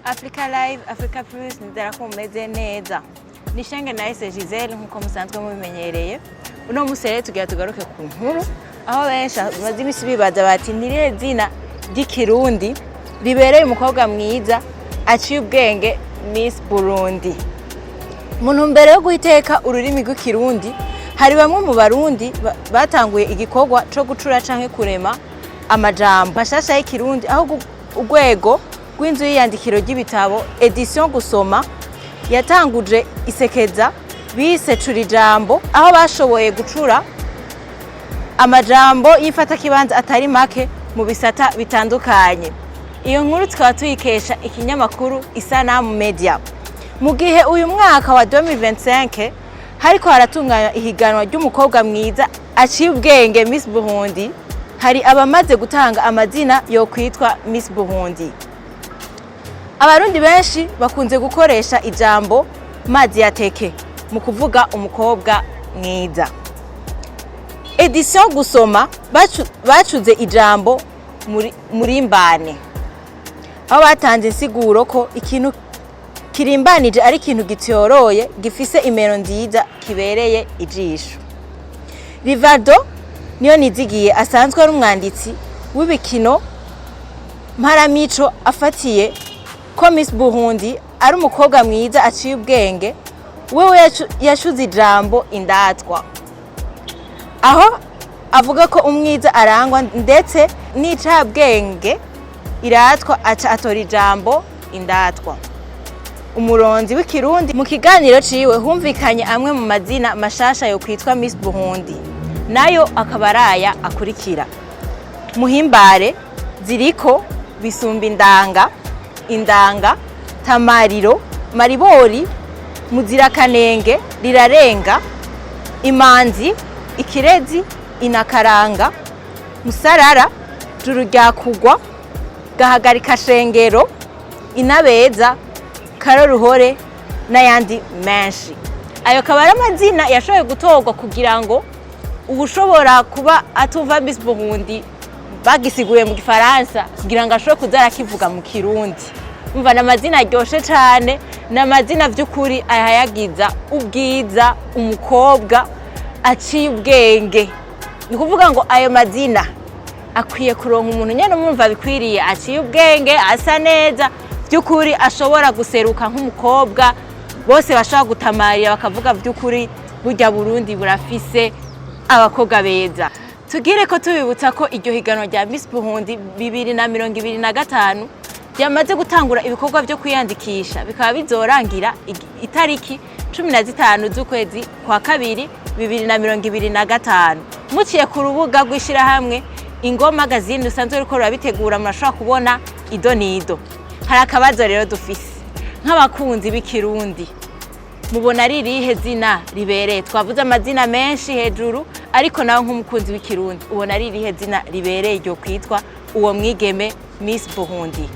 Africa Live, Africa Plus, nizera ko mumeze neza. Ni Shenge na Ese Giselle nkuko musanzwe mubimenyereye. Uno musi rero tugira tugaruke ku nkuru aho benshi bamaze imisi bibaza bati: "Ni irihe zina ry'Ikirundi ribereye umukobwa mwiza aciye ubwenge Miss Burundi?" Mu ntumbero yo guhiteka ururimi rw'Ikirundi, hari bamwe mu Barundi batanguye igikorwa co gucura canke kurema amajambo mashasha y'Ikirundi, aho urwego rw'inzu y'iyandikiro ry'ibitabo Edition Gusoma yatanguje isekeza bise "Cura Ijambo", aho bashoboye gucura amajambo y'imfatakibanza atari make mu bisata bitandukanye. Iyo nkuru tukaba tuyikesha ikinyamakuru Isanamu Media. Mu gihe uyu mwaka wa 2025 hariko haratunganywa ihiganwa ry'umukobwa mwiza aciye ubwenge Miss Burundi, hari abamaze gutanga amazina yo kwitwa Miss Burundi. Abarundi benshi bakunze gukoresha ijambo "mazi ya teke" mu kuvuga umukobwa mwiza. Edition Gusoma bacuze ijambo "murimbane", aho batanze insiguro ko ikintu kirimbanije ari ikintu gitiyoroye, gifise imero nziza, kibereye ijisho. Rivardo niyo nizigiye asanzwe ari umwanditsi w'ibikino mparamico afatiye ko Miss Burundi ari umukobwa mwiza aciye ubwenge, wewe yacuze ijambo "indatwa", aho avuga ko umwiza arangwa ndetse n'icabwenge iratwa, aca atora ijambo "indatwa". Umuronzi w'Ikirundi mu kiganiro ciwe humvikanye amwe mu mazina mashasha yo kwitwa Miss Burundi, nayo akaba araya akurikira: Muhimbare, Ziriko, Bisumba, Indanga, Indanga, Tamariro, Maribori, Muzirakanenge, Rirarenga, Imanzi, Ikirezi, Inakaranga, Musarara, Juru Ryakugwa, Gahagarika Shengero, Inabeza, Karoruhore n'ayandi menshi. Ayo akaba ari amazina yashoboye gutorwa kugira ngo uwushobora kuba atumva Miss Burundi bagisiguye mu Gifaransa, kugira ngo ashobore kuza arakivuga mu Kirundi. Umva, ni amazina aryoshe cane, ni amazina vy'ukuri ayayagiza ubwiza umukobwa aciye ubwenge. Ni ukuvuga ngo ayo mazina akwiye kuronka umuntu nyene umwumva bikwiriye, aciye ubwenge, asa neza, vy'ukuri ashobora guseruka nk'umukobwa bose bashobora gutamarira, bakavuga: "Vy'ukuri burya Burundi burafise abakobwa beza." Tugire ko tubibutsa ko iryo higanwa rya Miss Burundi 2025 ryamaze gutangura ibikorwa vyo kwiyandikisha, bikaba bizorangira itariki 15 z'ukwezi kwa kabiri 2025. Muciye ku rubuga rw'ishirahamwe Ingo Magazine rusanzwe ruriko rurabitegura, murashobora kubona ido n'ido. Hari akabazo rero dufise nk'abakunzi b'Ikirundi: mubona ari irihe zina ribereye? Twavuze amazina menshi hejuru, ariko nawe nk'umukunzi w'Ikirundi ubona ari irihe zina ribereye ryo kwitwa uwo mwigeme Miss Burundi?